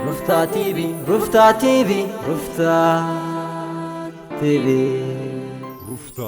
ሩፍታ ቲቪ፣ ሩፍታ ቲቪ፣ ሩፍታ ቲቪ። ሩፍታ።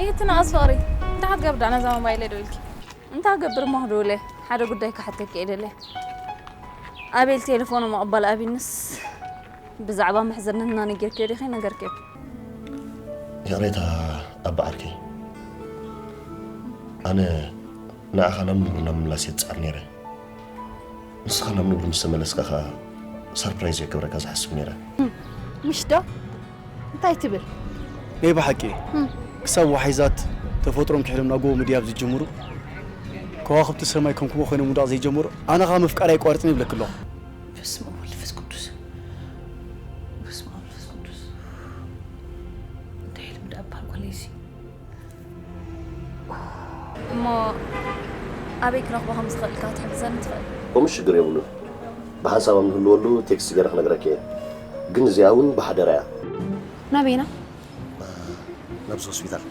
እየ ትነቐስ ፍቕሪ፣ እንታይ ክትገብር ደኣ ነዛ ሞባይለይ ደው ኢልኪ? እንታይ ክገብር እሞ ክድውለ? ሓደ ጉዳይ ክሓተኪ እየ ደልየ። ኣቤል ቴሌፎኑ ምቕባል ኣቢንስ ብዛዕባ ምሕዝነትና ነጊርክዮ ዲኺ ነገርክዮ? ይቕሬታ ኣባ ዓርከይ፣ ኣነ ንዓኻ ናብ ንቡር ናብ ምምላስ እየ ዝጽዕር ነይረ። ንስኻ ናብ ንቡር ምስ ተመለስካ ኸኣ ሰርፕራይዝ እየ ክገብረካ ዝሓስብ ነይረ። ምሽ ዶ? እንታይ ትብል? ናይ ብሓቂ እም። ክሳብ ዋሒዛት ተፈጥሮም ክሕሎም ናብ ጎቦ ምድያብ ዝጅምሩ፣ ከዋኽብቲ ሰማይ ከም ኩቦ ኮይኖም ምውዳቕ ዘይጀምሩ፣ ኣነ ኸኣ ምፍቃር ኣይቋርጽን ይብለኪ ኣለኹ። በስመ ኣብ ወወልድ ወመንፈስ ቅዱስ። በስመ ኣብ ወወልድ ወመንፈስ ቅዱስ። እንታይ ኢሉ ደኣ እባ ጓለይሲ? እሞ ኣበይ ክረኽቦ ከም ዝኽእል ኢልካ ክትሕግዘኒ ትኽእል? ከምኡ ሽግር የብሉን። ብሓንሳብ ኣብ ንህልወሉ ቴክስት ገይረ ክነግረኪ እየ። ግን እዚኣ እውን ብሓደራ እያ። ናበይና? ናብዚ ሆስፒታል።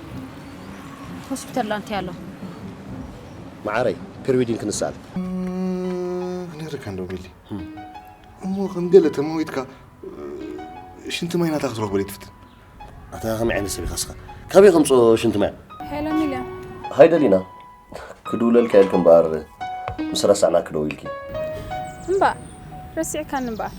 ሆስፒታል ላ እንታይ ኣሎ? መዓረይ፣ ፕሪዊዲንግ ክንስኣል። ክነግረካ እንዶ ቢሊ። እሞ ከም ገለ ተመዊትካ ሽንቲ ማይ ናታ ክትረኽቦ ዘይትፍትን? ኣታ ከመይ ዓይነት ሰብ ኢኻ እስኻ? ካበይ ከምጽኦ ሽንቲ ማይ? ሄሎ ሚልያ። ሃይ ደሊና፣ ክድውለልካ ኢልኪ እምበኣር ምስ ረሳዕናኪ ደዊልኪ። እምበኣር ረሲዕካኒ እምበኣር።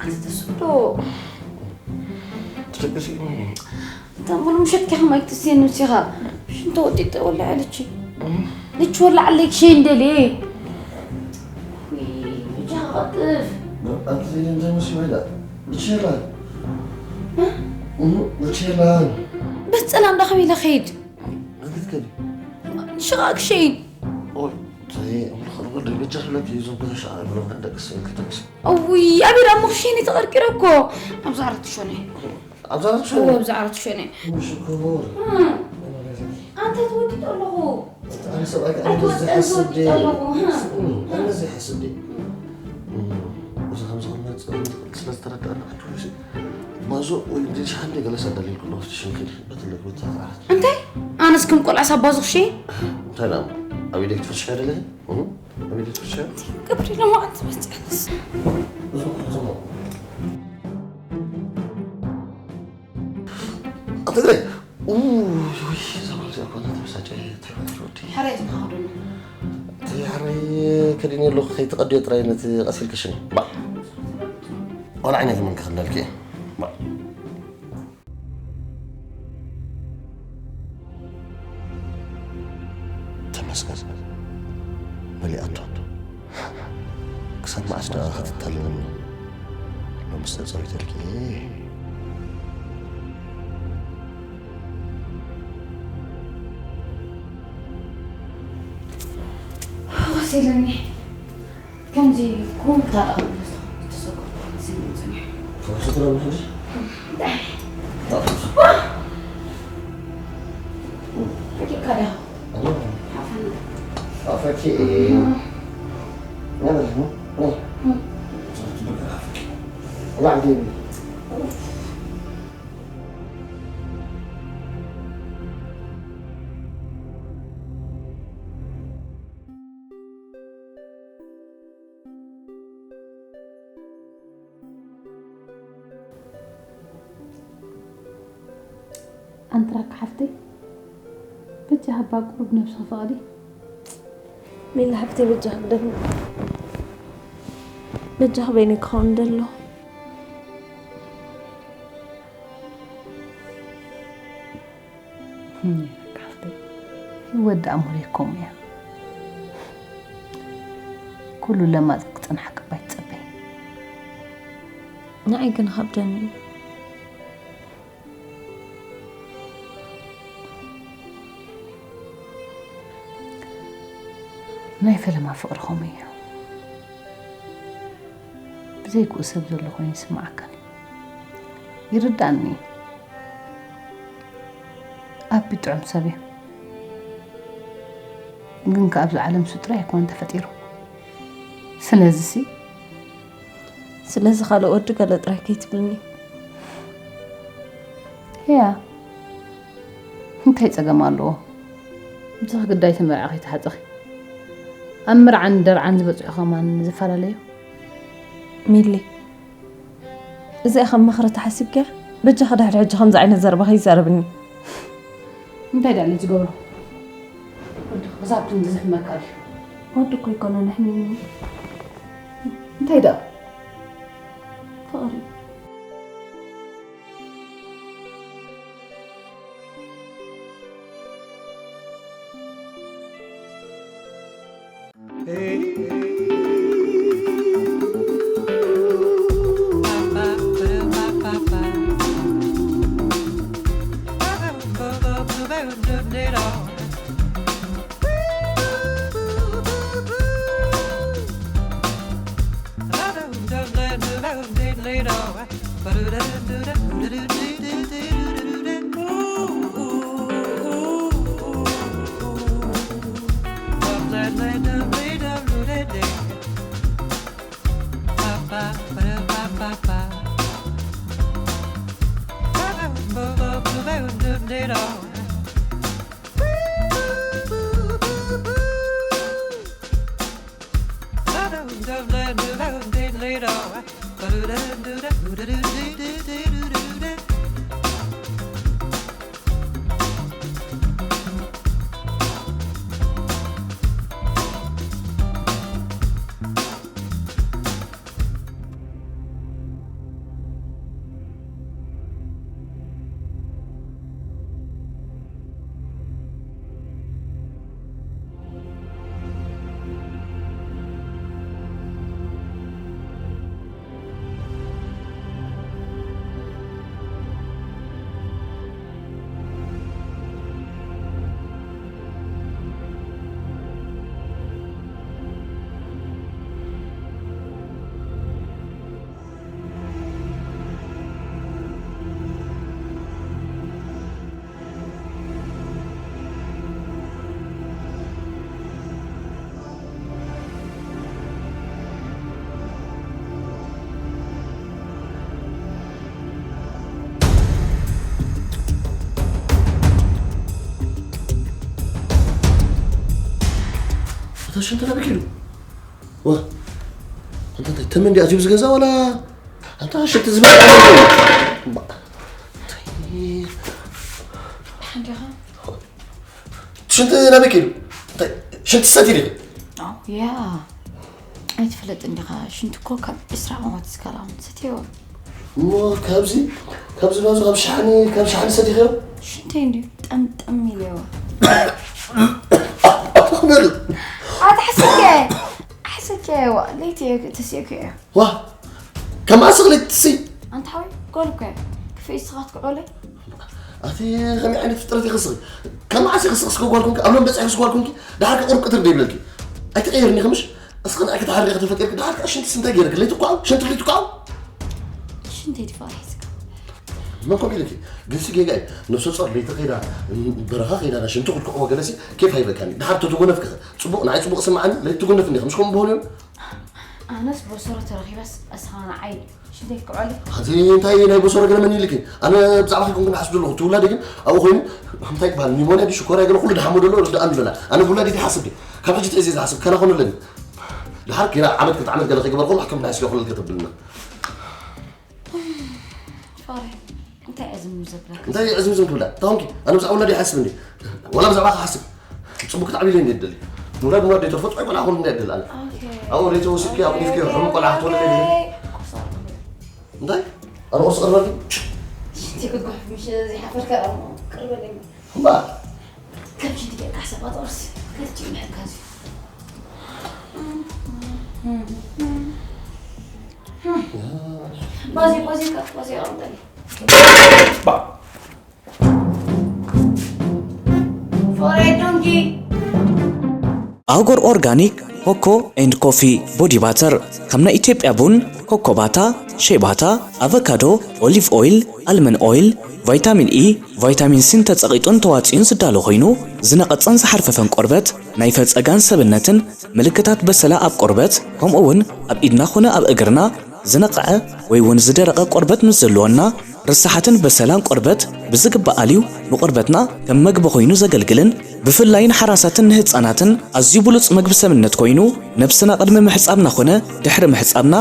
ኣንተ ተስዶ ትደቅሲ እንተ ሙሉ ምሸት ከ ከማይ ትስየን ንሲኻ ሽንቶ ወጢጥ ወላ ኣለች። ልች ወላ ኣለክ ሸይ እንደሌ። ብቻ ቀጥፍ። ኣንቲ ዘይደ እንታይ መሲሉ ኢላ? ብቸላ። ብቸላ። በጸላ እንዳኸም ኢለ ኸይድ። ኣንተ ትከዲ። ሽቓ ክሸይን። ኦይ፣ ታይ፣ ኣምላኽ፣ ኣምላኽ፣ ደገጃ ፍለጥ እዩ፣ እዞም ከተሻ፣ ኣምላኽ፣ ደቅስ፣ ደቅስ። እውይ፣ ኣቤል፣ ኣብ ምኽሽን ተቐርቂረ እኮ። ኣብዚ ዓራት ሸነ። ኣብዚ ዓራት ሸነ? እዎ፣ ኣብዚ ዓራት ሸነ። ምሽ እኮ። እ። ኣንተ ትወዲ ኣለኹ። ኣነ ሰብኣይ ከኣ ኣይትወድን እንደዚህ ሓስብ ትወዲ ድየ? ኣለኹ፣ እ። ኣነ እንደዚህ ሓስብ ድየ? እ። እዚ ከምዚ ክመጽእ ስለ ዝተረዳእና፣ ኣንተ ወይሲ፣ ባዞ ወይ እንደ ሻሃንደ ገለ ሰደልኩ፣ ሎፍቲ ሽንክል፣ በትልክ፣ በትልክ። እንታይ? ኣነስ ከም ቆልዓ ሳባዙ ክሸይን? እንታይ ደኣ እሞ? ኣብ ኢደይ ክትፍርሻ ደለኺ? እህ? ኣብ ኢደይ ክትፍርሻ? ክብሪ ለማዓት ትመጽኣንስ። ኣትግረ። ኡይ፣ እዛ ጓል እዚኣ እኮ ተበሳጨ፣ ተበሳጨ ወዲ። ሕራይ ዝናኸደሉ። እቲ ሕራይ ከዲነ ኣለኹ፣ ከይትቐድዮ ጥራይ ነቲ ቀሲልኪ ሽኒ። ባ። ዋላ ዓይነት ምን ክኽለልኪ? ባ። ተመስገን። መሊኣቶ። ክሳብ መዓስ ደኣ ክትታለለኒ? ሎምስ ተጸዊተልኪ እየ። ኢለኒ። ከምዚ ኩምታ ኣቕርብ ዝተሰጎ ዝምጽኒ። ተወሰተ ነው ምሕጂ? እንታይ? ኪካዳ። ኣፈኪ። ኣንትራክ ሓፍተይ፣ በጃ ሃባ ቁሩብ ነብስኺ ፍቐዲ። ሜላ ሓፍተይ፣ በጃ ክብደል። በጃ ክበይኒ ክኸውን ደሎ። ህም፣ ይረካ ሓፍተይ። ህይወት ደኣ ሙሉእ ከምኡ እያ። ኩሉ ለማጽ ክጸንሓካ እባ ኣይትጸበይ። ንዓይ ግን ከብደኒ እዩ። ናይ ፈለማ ፍቕሪ ከምኡ እዩ። ብዘይክኡ ሰብ ዘሎ ኮይኑ ይስምዓካን እዩ። ይርድኣኒ እዩ። ኣቢ ጥዑም ሰብ እዩ። ግን ከኣ ኣብዚ ዓለም እሱ ጥራይ ኣይኮነን ተፈጢሩ። ስለዚሲ ስለዚ ካልእ ወዲ ገለ ጥራይ ከይትብልኒ። ህያ፣ እንታይ ጸገም ኣለዎ? ብዝኺ ግዳይ ተመርዓ ከይተሓጸኺ። ኣብ መርዓን ደርዓን ዝበጽሑ ከማን ዝፈላለዩ? ሚሊ፣ እዚኣ ከም ምኽሪ ተሓሲብክያ? በጃኺ ድሕሪ ሕጂ ከምዚ ዓይነት ዘረባ ከይዛረብኒ። እንታይ ደኣ ዝገብሮ? ወዲ ክዛብትን ዝሕመካ እዩ። ወዲ እኮ ኣይኮነን ኣሕሚሙኒ። እንታይ ደኣ? ፍቕሪ። ኣታ ሽንቲ ናበይ ከይዱ? ዋ፣ ኣንታ እንታይ ተመን ድዩ ኣትዩ ኣብዚ ገዛ ዋላ? ኣንታ ሽንቲ ዝበልዕ ኣሎ። ባ-፣ እንታይ? ደሓን ዲኻ? ሽንቲ ናበይ ከይዱ? እንታይ? ሽንቲ ሰትዩ ዲኺ? ኣው፣ ያ። ኣይትፍለጥን ዲኻ? ሽንቲ እኮ ካብ ዕስራ ዓመት ዝከላውን ሰትዮ። እሞ ካብዚ፣ ካብዚ ናብዚ ካብ ሸሓኒ፣ ካብ ሸሓኒ ሰቲኽዮ? ሽንተይ እንድዩ ጠምጠም ኢለዮ። ኣታ ክበል። ኣታ ሓሰብከ? ሓሰብከ፣ ዋ፣ ለይቲ እየ ተሲእኩ እየ። ዋ፣ ከም ዓስቕ ለይቲ ትስይ? ኣንታ ሓወይ፣ ጎል እኮ እየ። ክፍእ ኢስኻ ትክዕበለይ? ኣቲ ከመይ ዓይነት ፍጥረት ኢኺ እስኺ? ከም ዓሲ ክስኽስከ ጓል ኮንኪ፣ ኣብ ሎምበጽሒ ክስ ጓል ኮንኪ፣ ደሓር ከቕርብ ቅትር ደይብለኪ። ኣይትቐይርኒ ከምሽ። እስኻ ንኣይ ክትሓርቂ ተፈጢርክ፣ ደሓር ከዓ ሽንቲ ስንታይ ገይርክ? ለይቲ እኳ ሽንቲ ለይቲ እኳ ሽንተይ ድፋ ሒዝካ። መን ከምኡ ኢልኪ? ግንሲ ጌጋ እዩ። ነብሰ ጾር ለይቲ ከይዳ፣ በረኻ ከይዳ፣ ሽንቲ ክትክዕዎ ገለሲ ኬፍ ኣይበካኒ። ደሓር ተተጎነፍኪ ጽቡቕ፣ ንዓይ ጽቡቕ ስምዓኒ። ለይቲ ትጉነፍ እንዲኻ፣ ምሽ ከምኡ በሆን እዮም። ኣነስ ቦሰሮ ተረኺበስ እስኻ ንዓይ ሽንተይ ክትክዕወለይ? ኣቲ እንታይ ናይ ቦሰሮ ገለ መን ኢልኪ? ኣነ ብዛዕባ ከይኮንኩ ንሓስብ ዘለኹ። እቲ ውላድ ግን ኣብኡ ኮይኑ እንታይ ይበሃል? ኒሞንያ ድዩ ሽኮርያ ገለ ኩሉ ድሓሞ ዘሎ ርድኣኒ በላ። ኣነ ብውላድ ድዩ ሓስብ ድዩ? ካብ ሕጂ ትእዚ ዝሓስብ ከናኾነለኒ። ደሓር ኪራ ዓመት ክልተ ዓመት ገለ ከይገበርኩ፣ ሕክምና ስለ ኩሉ ከተብልና። ፋሬ፣ እንታይ ዕዝም ዘብለካ? እንታይ ዕዝም ዝም ትብላ? እንታይ ኾንኪ? ኣነ ብዛዕባ ውላድ ይሓስብ እንዴ? ወላ ብዛዕባ ክሓስብ? ጽቡቅ ክትዓብይለይ እንዴ ትደሊ? ውላድ፣ ውላድ ዘይተርፎ ጥዑይ ቆልዓ ኾን እንዴ ትደሊ ኣነ? ኦኬ። ኣብኡ ለይቲ ወሲድኪ፣ ኣብ ኒፍኪ ሕሙም ቆልዓ ክትወልድ እንዴ ትደሊ? እንታይ? ኣነ ቁርሲ ቅርበልኒ? ሽንቲ ክትጉሕፍ ምሽ ዘይሓፈርካ እሞ ቅርበለይ። እምባ። ከም ሽንቲ ጌርካ ሕሰባ ቁርሲ። ከልቲ ምሕጋዝ እዩ። ባዚ፣ ባዚ፣ ባዚ፣ ኣምጣልኝ። ፎሬ ዶንኪ። ኣጎር ኦርጋኒክ ኮኮ ኤንድ ኮፊ ቦዲ ባተር፣ ከም ናይ ኢትዮጵያ ቡን፣ ኮኮ ባታ፣ ሼባታ፣ ኣቨካዶ፣ ኦሊቭ ኦይል፣ ኣልመን ኦይል፣ ቫይታሚን ኢ፣ ቫይታሚን ሲን ተጸቒጡን ተዋጽኡን ዝዳሎ ኮይኑ፣ ዝነቐጸን ዝሓርፈፈን ቆርበት፣ ናይ ፈጸጋን ሰብነትን ምልክታት በሰላ ኣብ ቆርበት፣ ከምኡ እውን ኣብ ኢድና ኾነ ኣብ እግርና ዝነቕዐ ወይ እውን ዝደረቐ ቆርበት ምስ ዘለወና፣ ርሳሓትን በሰላን ቆርበት ብዝግባእ ኣልዩ ንቆርበትና ከም መግቢ ኮይኑ ዘገልግልን ብፍላይ ንሓራሳትን ንህጻናትን ኣዝዩ ብሉጽ መግቢ ሰብነት ኮይኑ፣ ነብስና ቅድሚ ምሕጻብና ኾነ ድሕሪ ምሕጻብና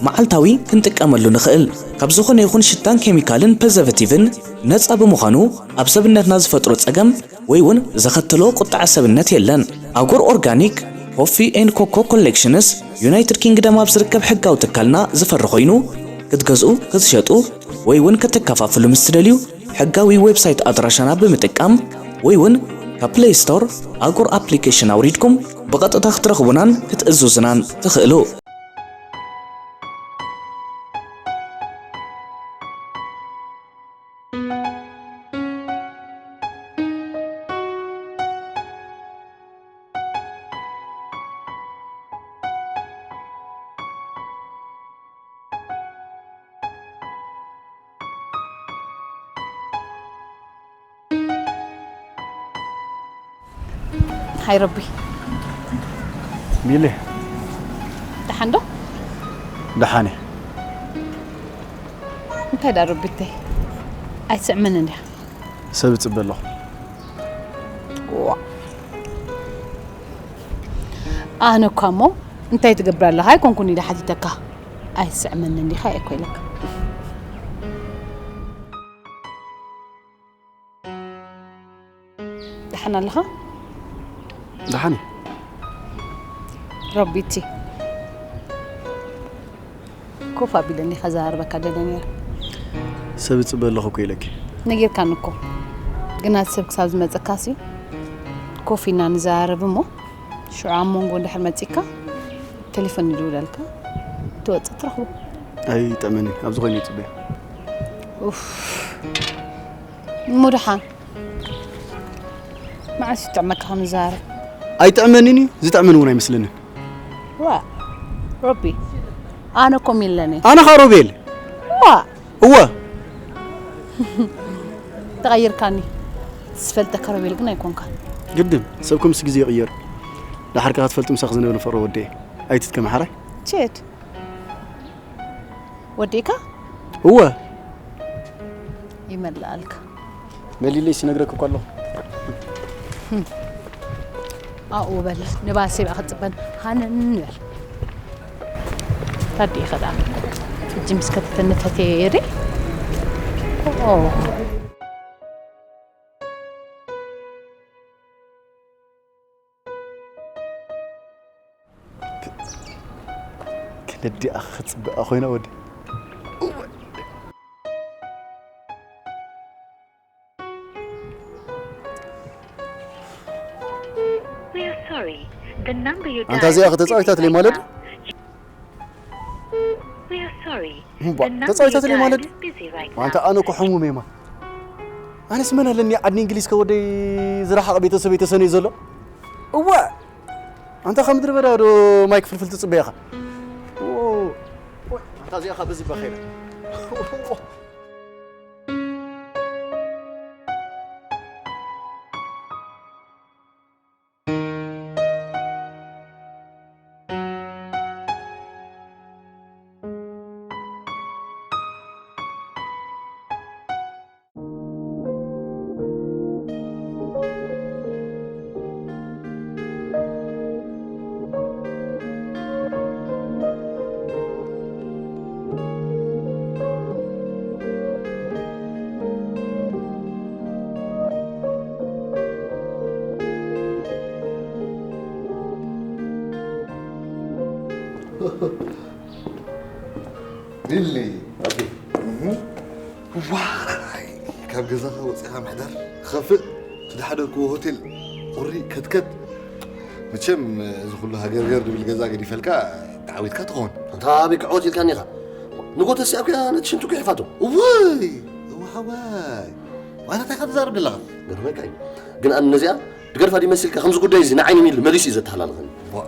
መዓልታዊ ክንጥቀመሉ ንኽእል። ካብ ዝኾነ ይኹን ሽታን ኬሚካልን ፕሪዘርቫቲቭን ነጻ ብምዃኑ፣ ኣብ ሰብነትና ዝፈጥሮ ጸገም ወይ እውን ዘኸተሎ ቁጥዐ ሰብነት የለን። ኣጎር ኦርጋኒክ ኮፊ ኤንድ ኮኮ ኮሌክሽንስ ዩናይትድ ኪንግደም ኣብ ዝርከብ ሕጋዊ ትካልና ዝፈሪ ኮይኑ፣ ክትገዝኡ፣ ክትሸጡ ወይ እውን ከተከፋፍሉ ምስ ትደልዩ፣ ሕጋዊ ዌብሳይት ኣድራሻና ብምጥቃም ወይ እውን ካብ ፕሌይ ስቶር ኣጎር ኣፕሊኬሽን ኣውሪድኩም ብቐጥታ ክትረኽቡናን ክትእዝዙናን ትኽእሉ። ሃይ ረቢ። ሚሊ። ደሓን ዶ? ደሓን እየ። እንታይ ደኣ ረቢተይ? ኣይትስዕምን እንዲያ። ሰብ እጽበ ኣለኹ። ዋ። ኣነ እኳ እሞ እንታይ ትገብር ኣለኻ ኣይኮንኩን ኢለ ሓቲተካ። ኣይስዕመኒ እንዲኻ እየ እኮ ኢለካ። ደሓን ኣለኻ? ደሓን እየ። ረቢቲ። ኮፍ ኣቢለኒ ከዘራርበካ ደልየ ነይረ። ሰብ እጽበ ኣለኹ እኮ ኢለኪ። ነጊርካኒ እኮ። ግና እቲ ሰብ ክሳብ ዝመጸካሲ ኮፍ ኢልና ንዘራረብ እሞ ሽዑ ኣብ መንጎ እንድሕር መጺእካ ቴሌፎን ይድውለልካ ትወጽእ ትረኽቦ። ኣይጠመኒ፣ ኣብዚ ኮይኑ ይጽበያ። ኡፍ። እሞ ደሓን መዓስ ይጥዕመካ ክንዛረብ? ኣይጥዕመንን እዩ፣ ዝጥዕመን እውን ኣይመስለንን። ዋ፣ ሮቢ፣ ኣነ እኮ ሚለን እየ። ኣነ ኸኣ ሮቤል። ዋ። እወ። ተቐይርካኒ። ዝፈልጠካ ሮቤል ግን ኣይኮንካን። ግድን፣ ሰብ ከምሲ ግዜ ይቕየር። ደሓር ከኣ ክትፈልጥ ምሳኺ ዝነበረ ፍቕሪ ወዲኤ። ኣይትድከሚ ሓራይ። ቼድ። ወዲእካ? እወ። ይመልኣልካ። መሊለይ ሲነግረክ እኮ ኣለኹ። ኣብኡ በል፣ ንባሰይ በኣ ክትጽበን ሃነን በል። ታዲኡ ኸ ደኣ? ሕጂ ምስ ከተተኒ ፈትየ እየ ሪ? ኦ። ክነዲኣ ክጽብኣ ኮይና ወዲ። We are sorry. The number you ኣንታ እዚኣ dialed is ከተጻዊታት busy ለይ right ማለት? Now. We are sorry. እምባ፣ The number you ተጻዊታት ለይ ማለት? Dialed is busy right ኣንታ now. ኣነ እኮ ሕሙም እየ ማ። ኣነስ መን ኣለኒ ዓዲ እንግሊዝ ከወደይ ዝረሓቕ ቤተሰብ የተሰነዩ ዘሎ? እወ። ኣንታ ካብ ምድረ በዳ ዶ ማይ ክፍልፍል ትጽበ ኢኻ? ኦ፣ ኦይ፣ ኣንታ እዚኣ ኸኣ በዚ በኸይላ። ሊሊ፣ ኣቢ። እህ። ዋይ፣ ካብ ገዛኻ ወፂኻ ምሕዳር ክኸፍእ፣ እቲ ዝሓደርክዎ ሆቴል ቁሪ ከትከት። መቸም፣ እዚ ኩሉ ሃገርገር ዝብል ገዛ ገዲፈልካ ተዓዊትካ ትኸውን። ኣንታ ኣበይ ክዕወት ኢልካኒ ኢኻ? ንጎተስ ያኩያ ነቲ ሽንቱ ክሕፋቶ። እወይ፣ እወ ሓዋይ። ዋላ እንታይ ኢኻ ትዛረብ ዘለኻ? ገርመካ እዩ። ግን ኣነ ነዚኣ ብገርፋ ድዩ መሲልካ? ከምዚ ጉዳይ እዚ ንዓይ ንሚል መሊሱ እዩ ዘተሃላልኸኒ። ዋ።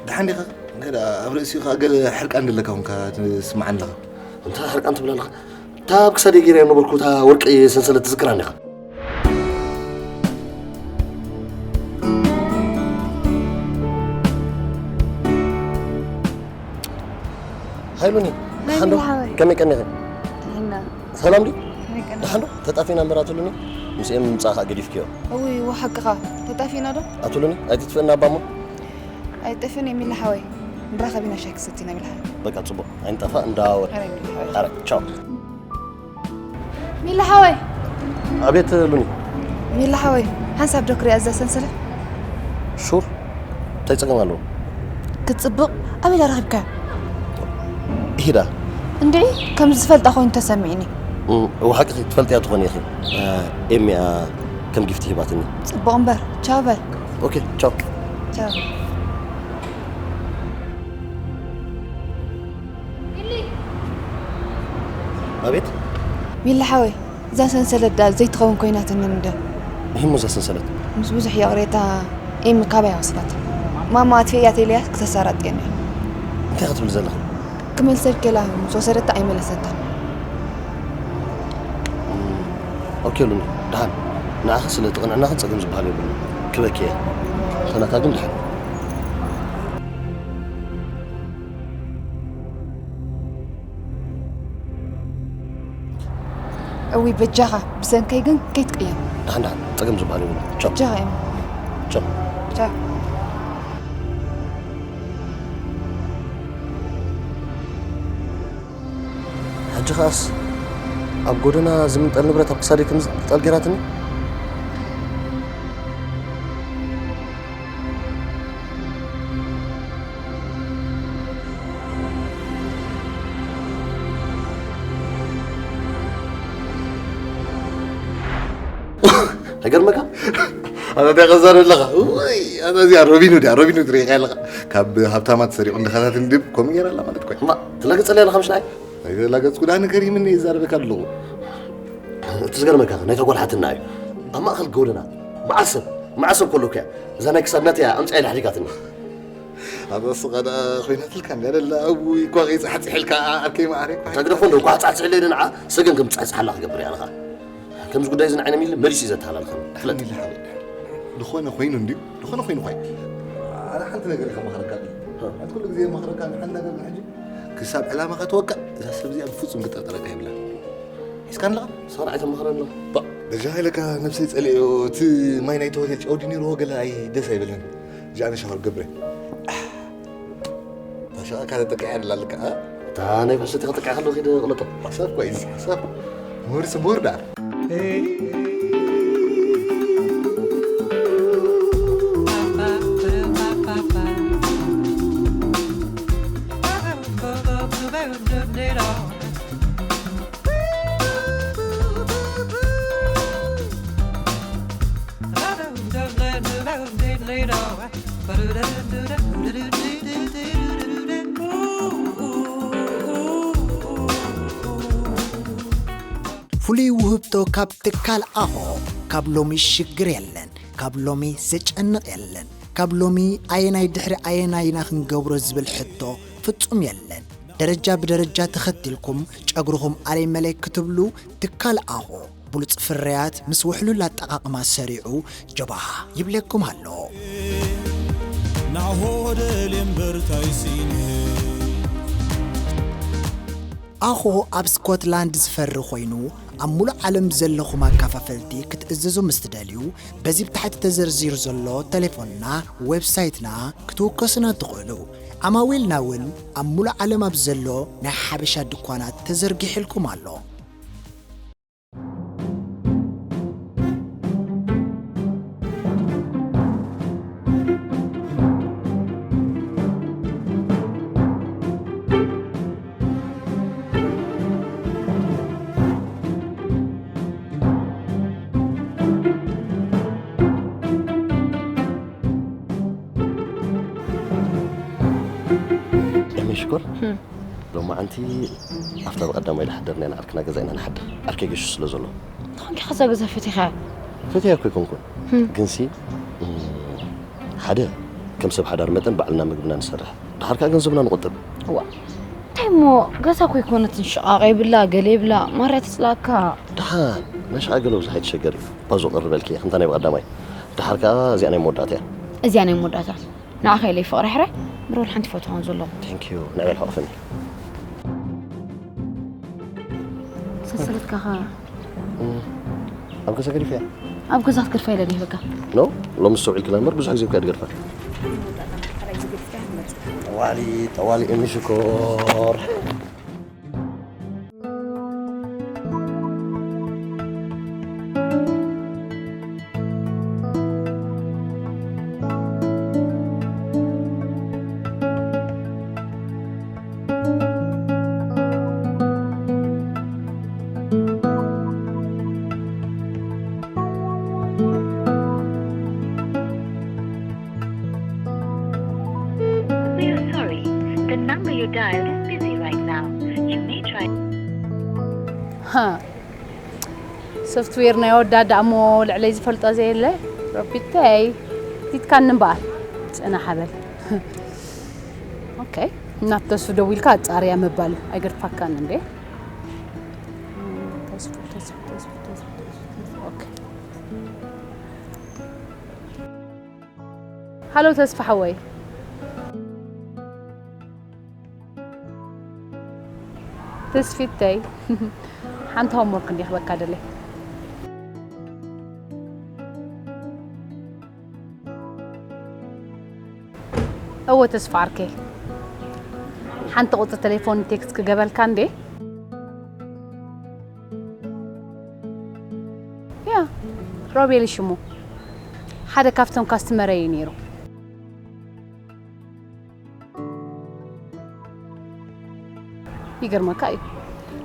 ደሓን ዲኻ? እንታይ ደኣ ኣብ ርእሲኡ ኸኣ ገለ ሕርቃን ዘለካ ኮንካ ትስምዓኒ ኣለኻ። እንታይ ሕርቃን ትብል ኣለኻ? እታ ኣብ ክሳደይ ገይረያ ነበርኩ፣ እታ ወርቂ ሰንሰለት ትዝክራ እንዲኻ? ሃይ ሉኒ፣ ናይ ደሓን ዶ? ሚሊ ሓወይ። ከመይ ቀኒኺ? ጥዕና። ሰላም ድዩ? ከመይ ቀኒኺ? ደሓን ዶ? ተጣፊና እምበር ኣቶ ሉኒ፣ ምስኦም ምምጻእኻ ገዲፍክዮ። እውይ፣ እወ ሓቅኻ። ተጣፊና ዶ? ኣቶ ሉኒ፣ ኣይትጥፍእና እባ እሞ። ኣይጠፍእን እየ ሚሊ ሓወይ። ንራኸብ ኢና ሻሂ ክሰቲ ኢና ሚሊ ሓወይ። በቃ ጽቡቕ። ኣይንጠፋእ፣ እንዳወር። ኣረ ሚሊ ሓወይ። ኣረ፣ ቻው። ሚሊ ሓወይ። ኣቤት ሉኒ። ሚሊ ሓወይ፣ ሓንሳብ ዶ ክሪኣ እዛ ሰንሰለት? ሹር። እንታይ ጸገም ኣለዎ? ክትጽብቕ ኣበይ ዳ ረኺብካያ? ኢሂዳ። እንድዒ፣ ከም ዝፈልጣ ኮይኑ ተሰሚዕኒ። እም፣ እወ ሓቅኺ ትፈልጥያ ትኾኒ ኢኺ። እ፣ ኤሚያ ከም ጊፍቲ ሂባትኒ። ጽቡቕ እምበር፣ ቻው በል። ኦኬ፣ ቻው። ቻው። ኣቤት። ሚሊ ሓወይ፣ እዛ ሰንሰለት ደኣ ዘይትኸውን ኮይናትኒ እንደ። ይህሞ እዛ ሰንሰለት? ምስ ብዙሕ ይቕሬታ ኤሚ ካባይ ወስዳታ። ማማ ኣጥፊእያ ተኢለያ ክተሳራጥየኒ እያ። እንታይ ክትብሊ ዘለኺ? ክመልሰልኪ ኢላ ምስ ወሰደታ ኣይመለሰታን። ኦኬ ሉኒ፣ ደሓን። ንዓኺ ስለ እቲ ቅንዕናኺ ጸገም ዝበሃል የብሉን። ክበኪ እየ። እታ ናታ ግን ደሓን። እውይ በጃኻ፣ ብሰንከይ ግን ከይትቅየም። ደሓን ደሓን፣ ጸገም ዝበሃል የብሉን። ቻው። በጃኻ እዮም። ቻው። ቻው። ሕጂ ኸኣስ ኣብ ጎደና ዝምንጠል ንብረት ኣብ ክሳደይ ከም ዝንጠልጠል ገይራትኒ። ኣይገርመካ? ኣታ እንታይ ቀዛሪ ኣለኻ? ውይ፣ ኣታ እዚኣ ሮቢን ሁድ እያ፣ ሮቢን ሁድ ርኢኻ ኣለኻ? ካብ ሃብታማት ሰሪቑ ንድኻታት እንድብ ከምኡ ገይራ ኣላ ማለት እኮ እያ። እማ፣ ትላገጸለይ ኣለኻ ምሽ ንዓይ? ኣይተላገጽኩ፣ ዳኣ ንገሪምኒ ይዛረበካ ኣለኹ። እቲ ዝገርመካ፣ ናይታ ጓል ሓትና እዩ። ኣብ ማእከል ጎደና፣ መዓል ሰብ፣ መዓል ሰብ ከሎ እኮ እያ። እዛ ናይ ክሳድ ናተይ እያ፣ ኣምጺኣ ኢላ ኣሕዲጋትኒ። ኣብ እስኻ ደኣ ኮይናትልካ እንድያ ደላ፣ እውይ፣ እኳ ከይጻሕጽሕ ኢልካ፣ ዓ-፣ ዓርከይ መዓረይ እኳ። እታ ግደፎ እንዶ፣ እኳ ጻሕጽሕ ኢለ ንዓ፣ ሰገን ከም ትጻሕጽሓላ ክገብር እያ ኣለኻ። ከምዚ ጉዳይ እዚ ንዓይ ነሚል መሊሱ እዩ ዘተሃላልኸኒ። ፍለጥ። ኣሚል ሓወይ፣ ዝኾነ ኮይኑ እንድዩ፣ ዝኾነ ኮይኑ ኳይ። ኣነ ሓንቲ ነገር ኢኻ መኽረካ። ሃ። ኣቲ ኩሉ ግዜ መኽረካ፣ ንሓንቲ ነገር ንሕጂ ክሳብ ዕላማኻ ትወቅዕ፣ እዛ ሰብ እዚኣ ብፍጹም ክጠርጠረካ የብላን። ሒዝካ ኣለኻ? ሳራ ኣይተማኽረኒ። ባ፣ በጃኻ ኢለካ ነብሰይ ጸሊኦ፣ እቲ ማይ ናይቲ ሆቴል ጨው ድዩ ነይርዎ ገለ ኣይ ደስ ኣይብልን። እዚኣ ንሻወር ገብረ። ታሻ ካለ ተቀያ ደላልካ፣ አ? እታ ናይ ብሕሰቲ ከተቀያ ከለኹ ኪደ ቅለጦ። ሓሳብ ኳ ኢዚ፣ ሓሳብ። ምሁር ስሙር ዳ። ፍሉይ ውህብቶ ካብ ትካል ኣሆ። ካብ ሎሚ ሽግር የለን፣ ካብ ሎሚ ዘጨንቕ የለን። ካብ ሎሚ ኣየናይ ድሕሪ ኣየናይ ኢና ክንገብሮ ዝብል ሕቶ ፍጹም የለን። ደረጃ ብደረጃ ተኸቲልኩም ጨጉርኹም ኣለይ መለይ ክትብሉ ትካል ኣኾ ብሉጽ ፍርያት ምስ ውሕሉል ኣጠቓቕማ ሰሪዑ ጀባሃ ይብለኩም ኣሎ። ናሆ ደልየ እምበር ታይ ስኢነ። ኣኾ ኣብ ስኮትላንድ ዝፈሪ ኮይኑ ኣብ ሙሉእ ዓለም ዘለኹም ኣካፋፈልቲ ክትእዝዙ ምስ ትደልዩ በዚ ብታሕቲ ተዘርዚሩ ዘሎ ተሌፎንና ዌብሳይትና ክትውከሱና ትኽእሉ። ዓማዊልና እውን ኣብ ሙሉእ ዓለም ኣብ ዘሎ ናይ ሓበሻ ድኳናት ተዘርጊሕልኩም ኣሎ። ኤሚ ሽኮር፣ ሎማዓንቲ ኣብታ ብቐዳማይ ዝሓደርና ኢና ዓርክና ገዛ ኢና ንሓድር። ዓርከይ ገሹ ስለ ዘሎ። ንኾንኪ ከዛ ገዛ ፈቲኻ? ፈትያ እኮ ኣይኮንኩን። ህም። ግንሲ፣ እም፣ ሓደ፣ ከም ሰብ ሓዳር መጠን ባዕልና ምግብና ንሰርሕ። ደሓር ከኣ ገንዘብና ንቑጥብ። እዋ። እንታይ እሞ ገዛ እኮ ኣይኮነትን፣ ሽቓቕ የብላ፣ ገለ የብላ፣ ማርያ ትጽላእካ። ደሓን፣ ናይ ሽቓቕ ገለ ብዙሕ ኣይትሸገሪ። ባዞ ቀርበልኪ እየ፣ ከምታ ናይ ብቐዳማይ። ደሓር ከኣ እዚኣ ናይ መወዳእታ እያ። እዚኣ ናይ መወዳእታ። ንዓኻ ኢለ ይፍቕረ ሕረ፣ ብሮ ሓንቲ ፎቶ ኸም ዘለኹ። Thank you። ንዕበል ሕቑፍኒ። ሰሰለትካ ኸ? እም፣ ኣብ ገዛ ገዲፈያ። ኣብ ገዛ ክትገድፋ ኢለ ዶ ይህበካ? ኖ፣ ሎሚ ስተውዒልክላ እምበር ብዙሕ ግዜ እኮ እያ ትገድፋ። ጠዋሊ፣ ጠዋሊ ኤሚ ሽኮር። We are sorry. The number you dialed is busy right now. You may try. ሃ፣ ሶፍትዌር ናይ ወዳዳ እሞ ልዕለይ ዝፈልጦ ዘየለ። ረቢተይ፣ ቲትካኒ እምበኣር። ጽናሕ በል። ኦኬ፣ ናብ ተስፉ ደዊልካ ኣጻርያ ምባል ኣይገድፋካን እንዴ? ተስፉ፣ ተስፉ፣ ተስፉ፣ ተስፉ፣ ተስፉ፣ ተስፉ። ኦኬ። ሃሎ ተስፋ ሓወይ። ተስፊተይ፣ ሓንቲ ሆምወርክ እንዲ ክበካ ደለ። እወ ተስፋ ዓርከይ፣ ሓንቲ ቁጽሪ ቴሌፎን ቴክስት ክገበልካ እንዴ? ያ፣ ሮቤል ሽሙ። ሓደ ካብቶም ካስትመረይ እዩ ነይሩ። ይገርመካ እዩ።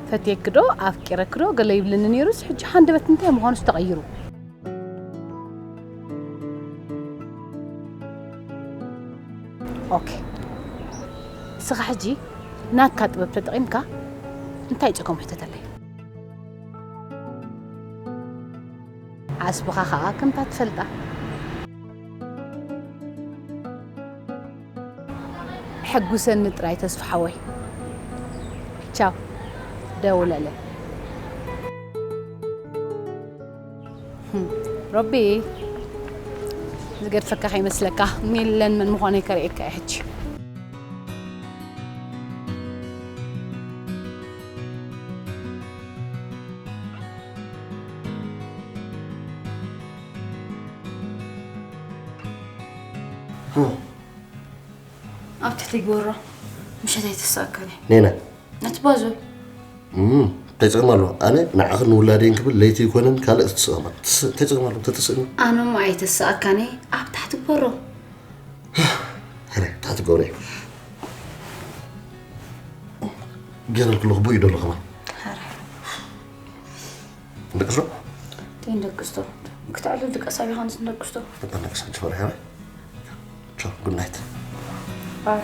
ፈትየኪ ዶ፣ ኣፍቂረኪ ዶ፣ ገለ ይብልኒ ነይሩስ፣ ሕጂ ሃንደበት እንታይ ምዃኑስ ተቐይሩ። ኦኬ። እስኻ ሕጂ ናትካ ጥበብ ተጠቒምካ እንታይ ጸገም ሕተተለይ? ዓስብኻ ኸኣ ከምታ ትፈልጣ። ሕጉሰኒ ጥራይ ተስፋ ሓወይ። ቻው። ደውለለይ። ህም፣ ሮቢ፣ ዝገድፈካ ከይመስለካ፣ ሚለን መን ምዃነይ ከርእየካ እየ ሕጂ። ኣብ ትሕቲ ጎሮ ምሸት ኣይተሳእካኒ። ኔና። ነቲ ባዞ። እም፣ እንታይ ጸገም ኣለዎ? ኣነ ንዓኽን ንውላደይን ክብል ለይቲ ይኮነን ካልእ ትስእማ። ትስ-፣ እንታይ ጸገም ኣለዎ? ተተስእኒ? ኣነማ ኣይተሳእካኒ ኣብ ታሕቲ ጎሮ። ሕረ፣ ታሕቲ ጎሮ። ገይረ ክለኹ ብኡ ይደሎ ከማን። ሕረ። ንደቅስ ዶ? ተይ ንደቅስ ዶ? ክተዕልል ድቀስ ኣቢኻ ንስ ንደቅስ ዶ? በቃ ንደቅስ ሕጂ ፈሪሐ። ቻው፣ ጉድ ናይት። ባይ።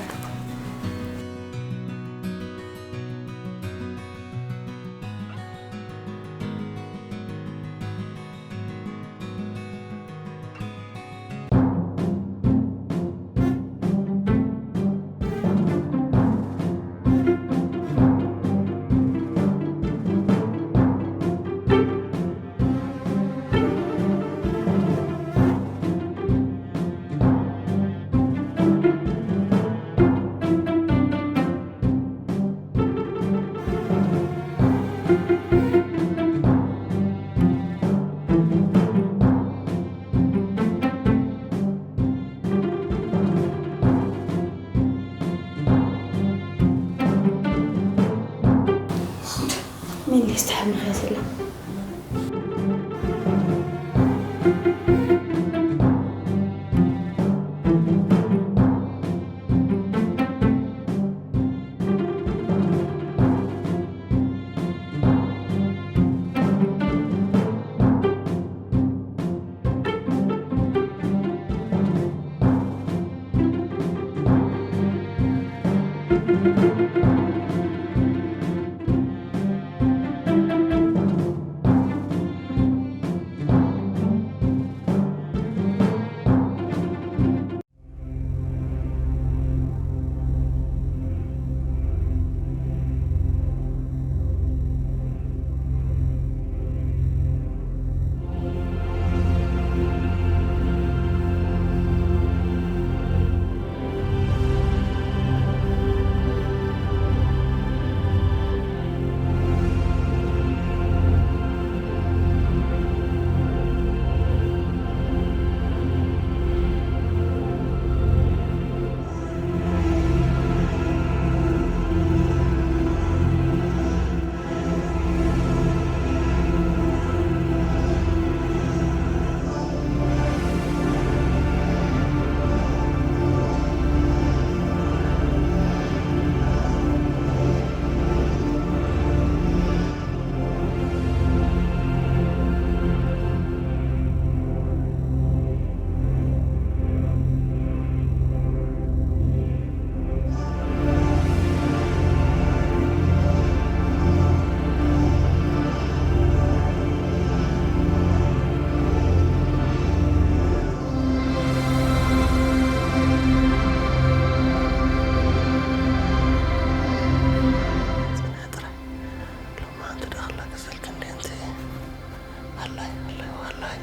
ሃላይ፣ ሃላይ፣ ሃላይ።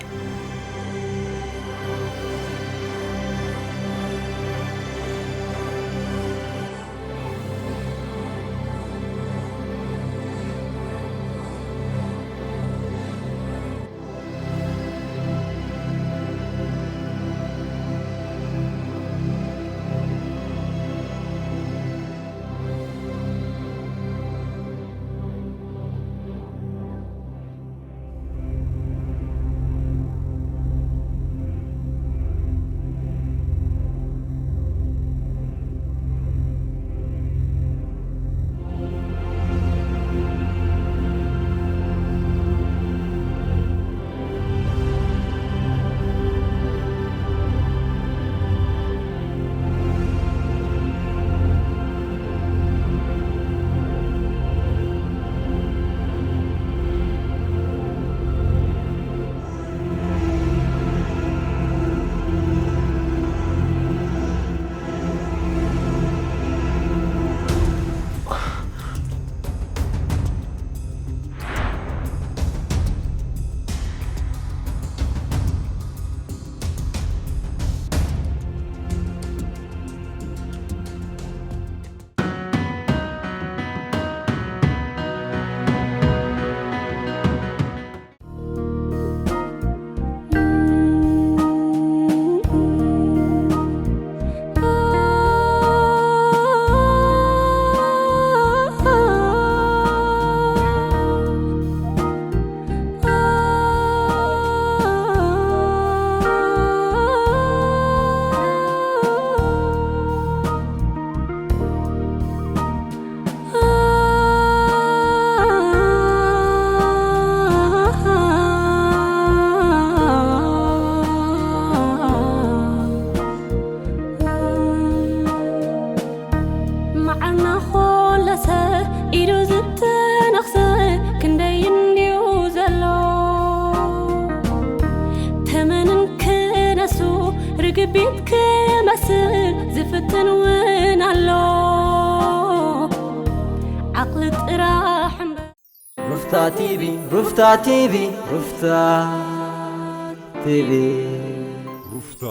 መዓርና ኾለሰ ኢዱ ዝተነኽሰ ክንደይ እንድዩ ዘሎ። ተመንን ክነሱ ርግቢት ክመስል ዝፍትን እውን ኣሎ። ዓቕሊ ጥራሕ እምበር። ሩፍታ ቲቪ፣ ሩፍታ ቲቪ፣ ሩፍታ ቲቪ። ሩፍታ